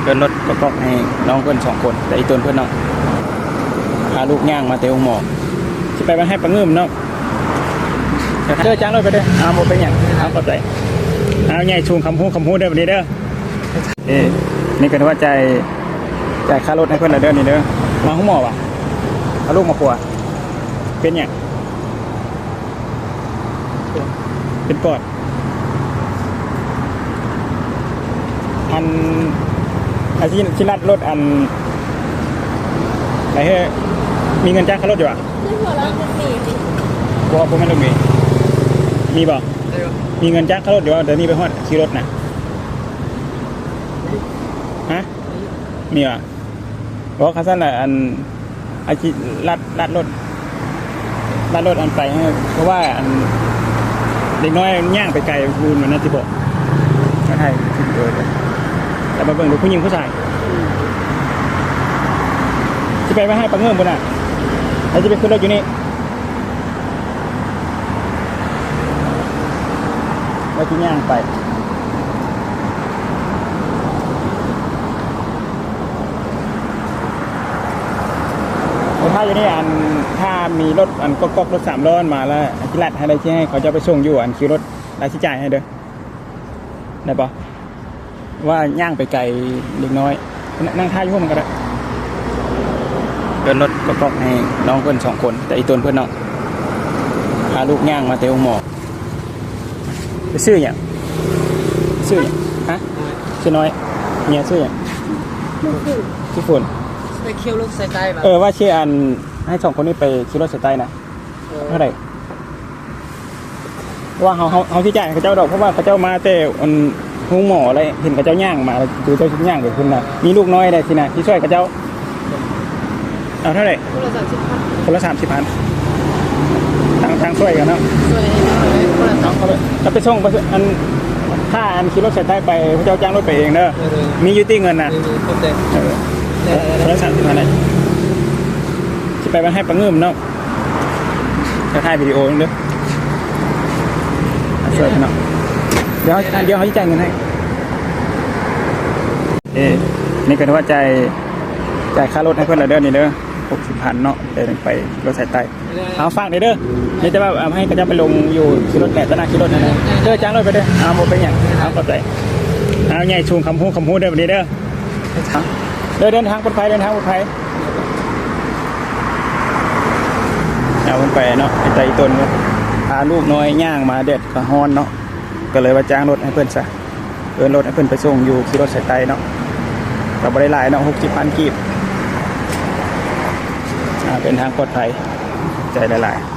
ເດີນລົດກອກໆໃຫ້ນ້ອງເພິ່ນສອງຄົນ ແລະ ອີ່ຕົນເພິ່ນເນາະ ພາລູກຍ່າງມາແຕ່ໂຮງໝໍ ຊິໄປບ້ານໄຮ່ປາງື່ມເນາະ. ເດີ ຈ້າງລົດໄປເດີ. ອ້າວ ບໍ່ເປັນຫຍັງ. ອ້າວ ຂອບໃຈ. ອ້າວ ໃຫຍ່ສູງຄຳຮູ້ຄຳຮູ້ເດີ ບັດນີ້ເດີ. ເອີ ນີ້ກໍຖືວ່າຈ່າຍ ຈ່າຍຄ່າລົດໃຫ້ເພິ່ນແລ້ວເດີ ນີ້ເດີ. ມາໂຮງໝໍຫວາ? ເອົາລູກມາປົວ. ເປັນຫຍັງ? ເປັນປອດ. ອັນ ອັນທີ່ ທີ່ລັດລົດ ອັນ ໄປເຮີ້ ມີເງິນຈ່າຍຄ່າລົດຢູ່ຫວາ? ໃນຫົວເຮົາມັນມີຕິ? ບໍ່ ບໍ່ແມ່ນລົດເມ. ມີບໍ່? ມີເງິນຈ່າຍຄ່າລົດຢູ່ຫວາ? ດຽວນີ້ໄປຮອດຂີ່ລົດນະ. ຮະ? ມີຫວາ? ບໍ່ ຄັນຊັ້ນລະ ອັນ ອາ ຂີ່ລັດ ລັດລົດ ລັດລົດອັນໄປ ເພາະວ່າອັນເດັກນ້ອຍຍ່າງໄປໄກ ຜູ້ນັ້ນຊິບອກ ມາຖ່າຍວິດີໂອ ແລ້ວມາເບິ່ງດູ ຜູ້ຍິງຜູ້ຊາຍ ຊິໄປບ້ານໄຮ່ປາເງິ້ມພຸ້ນນະ ແລ້ວຊິໄປຂຶ້ນລົດຢູ່ນີ້ ວ່າຊິຍ່າງໄປ. ຖ້າຢູ່ນີ້ ອັນ ຖ້າມີລົດ ອັນ ກອກໆ ລົດສາມລໍ້ມາແລ້ວ ຊິລັດໃຫ້ ແລ້ວຊິໃຫ້ເຂົາເຈົ້າໄປສົ່ງຢູ່ ອັນ ຄິວລົດ ແລ້ວຊິຈ່າຍໃຫ້ເດີ ໄດ້ບໍ່? ວ່າຍ່າງໄປໄກເດັກນ້ອຍ ນ- ນັ່ງຖ້າຢູ່ຫັ້ນມັນກໍໄດ້. ເດີນລົດກອກໆໃຫ້ນ້ອງເພິ່ນສອງຄົນ ແຕ່ອີ່ຕົນເພິ່ນເນາະ ພາລູກຍ່າງມາແຕ່ໂຮງໝໍ. ຊື່ຫຍັງ? ຊື່ຫຍັງ? ຮະ? ຊື່ນ້ອຍ. ເມຍຊື່ຫຍັງ? ຊື່ຝົນ. ໄປຂີ່ລົດສາຍໃຕ້ຫວາ? ເອີ ວ່າຊິ ອັນ ໃຫ້ສອງຄົນນີ້ໄປຂີ່ລົດສາຍໃຕ້ນະ. ເອີ ເທົ່າໃດ? ເພາະວ່າເຮົາ ເຮົາ ເຮົາຊິຈ່າຍໃຫ້ເຂົາເຈົ້າດອກ ເພາະວ່າເຂົາເຈົ້າມາແຕ່ ອັນ ໂຮງໝໍ ແລ້ວເຫັນເຂົາເຈົ້າຍ່າງມາ ແລ້ວເຂົາເຈົ້າຊິຍ່າງໄປພຸ້ນນະ ມີລູກນ້ອຍໄດ໋ຊີ້ນະ ຊິຊ່ວຍເຂົາເຈົ້າ. ເອົາເທົ່າໃດ? ຄົນລະສາມສິບພັນ ຄົນລະສາມສິບພັນ ຕ່າງ ຕ່າງຊ່ວຍກັນເນາະ ຊ່ວຍໃຫ້ເຂົາເລີຍ ຄົນລະສາມ ເອົາເລີຍ ເອົາໄປສົ່ງ ໄປ ອັນ ຄ່າ ອັນ ຂີ່ລົດສາຍໃຕ້ໄປ ເຂົາເຈົ້າຈ້າງລົດໄປເອງເດີ ເອີ ມີຢູ່ຕິເງິນນະ ມີ ມີ ຂອບໃຈ ເອີ ເອີ ຄົນລະສາມສິບພັນ ຊິໄປບ້ານໄຮ່ປາງື່ມເນາະ. ຈະຖ່າຍວິດີໂອເດີ ຊ່ວຍເນາະ ດຽວ ດຽວເຮົາຊິຈ່າຍເງິນໃຫ້. ເອີ ນີ້ກໍຖືວ່າຈ່າຍ ຈ່າຍຄ່າລົດໃຫ້ເພິ່ນແລ້ວເດີ ນີ້ເດີ ຫົກສິບພັນເນາະ ໄປ ໄປລົດສາຍໃຕ້. ເອົາ ຝາກເດີ ມີແຕ່ວ່າເອົາໃຫ້ເຂົາເຈົ້າໄປລົງຢູ່ຂີ່ລົດແຫຼະ ຕະໜ້າຂີ່ລົດນັ້ນແຫຼະ ເດີ ຈ້າງລົດໄປເດີ. ເອົາ ບໍ່ເປັນຫຍັງ ເອົາ ຂອບໃຈ. ເອົາ ໃຫຍ່ສູງຄຳຮູ້ຄຳຮູ້ເດີ ບັດນີ້ເດີ. ເດີ ເດີນທາງປອດໄພ ເດີນທາງປອດໄພ. ເອົາເພິ່ນໄປເນາະ ໄປໄກຕົນ ພາລູກນ້ອຍຍ່າງມາ ແດດກໍຮ້ອນເນາະ ກໍເລີຍວ່າຈ້າງລົດໃຫ້ເພິ່ນຊະ ເອີ້ນລົດໃຫ້ເພິ່ນໄປສົ່ງຢູ່ຂີ່ລົດສາຍໃຕ້ເນາະ ກໍບໍ່ໄດ້ຫຼາຍເນາະ ຫົກສິບພັນກີບ. ອ່າ ເດີນທາງປອດໄພ ຂອບໃຈຫຼາຍໆ.